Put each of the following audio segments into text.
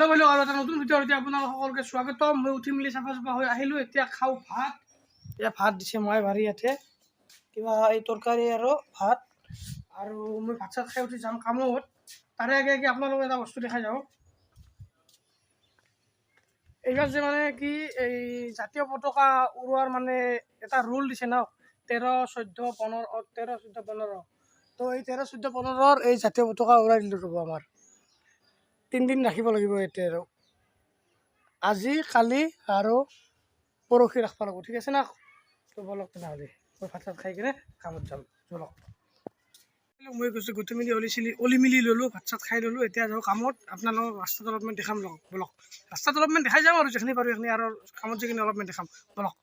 Hello' বাইদেউ, আৰু এটা নতুন ভিডিঅ' এতিয়া আপোনালোক সকলোকে স্বাগতম। মই উঠি মেলি চাফা চাফা হৈ আহিলোঁ। এতিয়া খাওঁ ভাত। এতিয়া ভাত দিছে মই বাৰী ইয়াতে কিবা এই তৰকাৰী আৰু ভাত। আৰু মই ভাত চাত খাই উঠি যাম কামত। তাৰে আগে আগে আপোনালোকক এটা বস্তু দেখাই যাওঁ। এইবাৰ যে মানে কি এই জাতীয় পতাকা উৰোৱাৰ মানে এটা ৰুল দিছে ন, 13, 14, 15, 13, 14, 15। তো এই 13, 14, 15ৰ এই জাতীয় পতাকা উৰাই দিলোঁ। ৰ'ব, আমাৰ 3 দিন ৰাখিব লাগিব এতিয়া। আৰু আজি, কালি আৰু পৰহি ৰাখিব লাগিব, ঠিক আছে না? তো বলক তেনেহ'লে, মই ভাত চাত খাই কিনে কামত যাম, বলক। মই গৈছোঁ, গোটেই মিলি অলি চিলি অলি মিলি ল'লোঁ, ভাত চাত খাই ল'লোঁ। এতিয়া যাওঁ কামত। আপোনালোকক ৰাস্তাত অলপমান দেখাম, লওক বলক। ৰাস্তাত অলপমান দেখাই যাম আৰু যিখিনি পাৰোঁ সেইখিনি, আৰু কামত যিখিনি অলপমান দেখাম, বলক।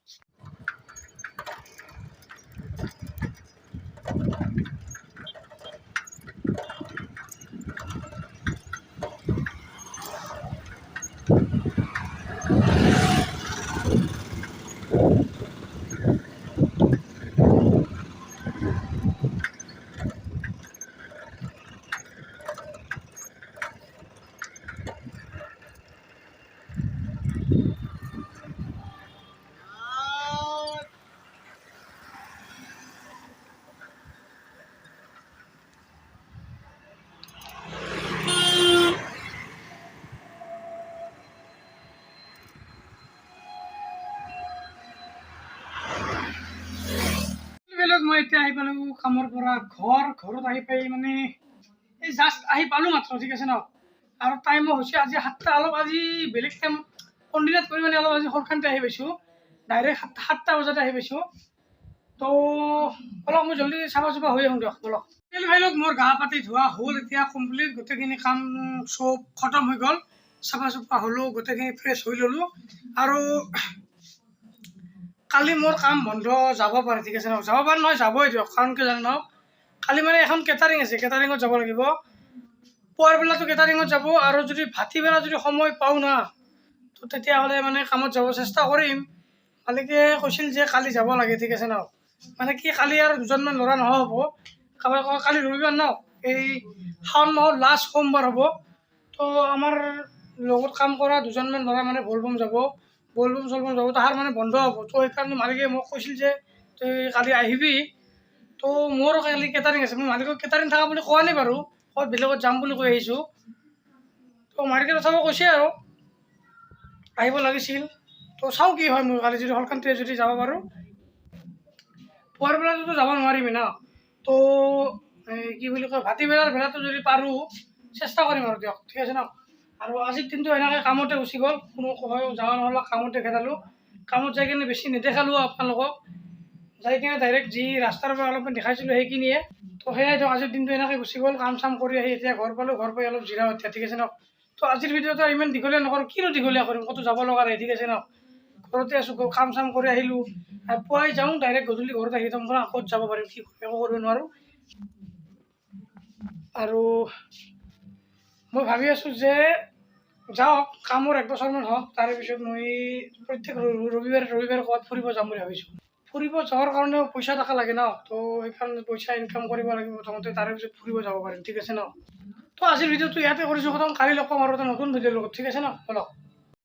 বেলেগ মই এতিয়া আহি পালোঁ কামৰ পৰা ঘৰ। ঘৰত আহি পাই মানে এই জাষ্ট আহি পালোঁ মাত্ৰ, ঠিক আছে ন? আৰু টাইমো হৈছে আজি 7টা। অলপ আজি বেলেগ টাইম কোনদিনাত কৰি মানে অলপ আজি সোনকালতে আহি পাইছোঁ। ডাইৰেক্ট 7টা বজাতে আহি পাইছোঁ। তো অলপ মই জল্দি চাফা চাফা হৈ আহোঁ দিয়ক, বলক। ভাই লওক, মোৰ গা পাতি ধোৱা হ'ল এতিয়া কমপ্লিট। গোটেইখিনি কাম চব খতম হৈ গ'ল। চাফা চাফা হ'লোঁ, গোটেইখিনি ফ্ৰেছ হৈ ল'লোঁ। আৰু কালি মোৰ কাম বন্ধ যাব পাৰে, ঠিক আছে ন? যাব পাৰে নহয়, যাবই দিয়ক। কাৰণ কিয় জানে ন? কালি মানে এখন কেটাৰিং আছে, কেটাৰিঙত যাব লাগিব। পুৱাৰ বেলাটো কেটাৰিঙত যাব আৰু যদি ভাটিবেলা যদি সময় পাওঁ না, তো তেতিয়াহ'লে মানে কামত যাব চেষ্টা কৰিম। মালিকে কৈছিল যে কালি যাব লাগে, ঠিক আছে ন? মানে কি কালি আৰু দুজনমান ল'ৰা নহ'ব। কাৰোবাৰ কালি ৰবিবাৰ ন, এই শাওণ মাহৰ লাষ্ট সোমবাৰ হ'ব। তো আমাৰ লগত কাম কৰা দুজনমান ল'ৰা মানে বলবম যাব, বলবম চলবম যাব, তাহাৰ মানে বন্ধ হ'ব। তো সেইকাৰণে মালিকে মোক কৈছিল যে তই কালি আহিবি। তো মোৰো কালি কেটাৰিং আছে। মই মালিকক কেটাৰিং থকা বুলি কোৱা নাই বাৰু, ক'ত বেলেগত যাম বুলি কৈ আহিছোঁ। তো মালিকে তথাপিও কৈছে আৰু আহিব লাগিছিল। তো চাওঁ কি হয়। মই কালি যদি সোনকালে যদি যাব পাৰোঁ, পুৱাৰ বেলাটোতো যাব নোৱাৰিমেই ন। তো এই কি বুলি কয়, ভাটিবেলাৰ বেলাটো যদি পাৰোঁ চেষ্টা কৰিম আৰু দিয়ক, ঠিক আছে ন? আৰু আজিৰ দিনটো এনেকৈ কামতে গুচি গ'ল। কোনো ক'ব যোৱা নহ'ল, কামতে খেদালোঁ। কামত যাই কিনে বেছি নেদেখালোঁ আপোনালোকক। যাই কিনে ডাইৰেক্ট যি ৰাস্তাৰ পৰা অলপমান দেখাইছিলোঁ সেইখিনিয়ে। তো সেয়াই দিয়ক, আজিৰ দিনটো এনেকৈ গুচি গ'ল। কাম চাম কৰি আহি এতিয়া ঘৰ পালোঁ। ঘৰ পাই অলপ জিৰাওঁ এতিয়া, ঠিক আছে ন? তো আজিৰ ভিডিঅ'টো ইমান দীঘলীয়া নকৰোঁ। কিনো দীঘলীয়া কৰিম, ক'তো যাব লগা নাই, ঠিক আছে ন? ঘৰতে আছোঁ, কাম চাম কৰি আহিলোঁ। আৰু পুৱাই যাওঁ, ডাইৰেক্ট গধূলি ঘৰত আহি যাম। ক'ত যাব পাৰিম, কি কৰিম, একো কৰিব নোৱাৰোঁ। আৰু মই ভাবি আছোঁ যে যাওক কামৰ এক বছৰমান হওক, তাৰে পিছত মই প্ৰত্যেক ৰবিবাৰে ৰবিবাৰে ক'ৰবাত ফুৰিব যাম বুলি ভাবিছোঁ। ফুৰিব যোৱাৰ কাৰণেও পইচা টকা লাগে ন। তো সেইকাৰণে পইচা ইনকাম কৰিব লাগিব প্ৰথমতে, তাৰে পিছত ফুৰিব যাব পাৰিম, ঠিক আছে ন? তো আজিৰ ভিডিঅ'টো ইয়াতে কৰিছোঁ খতম। কালি লগ পাম আৰু এটা নতুন ভিডিঅ'ৰ লগত, ঠিক আছে ন? বলক।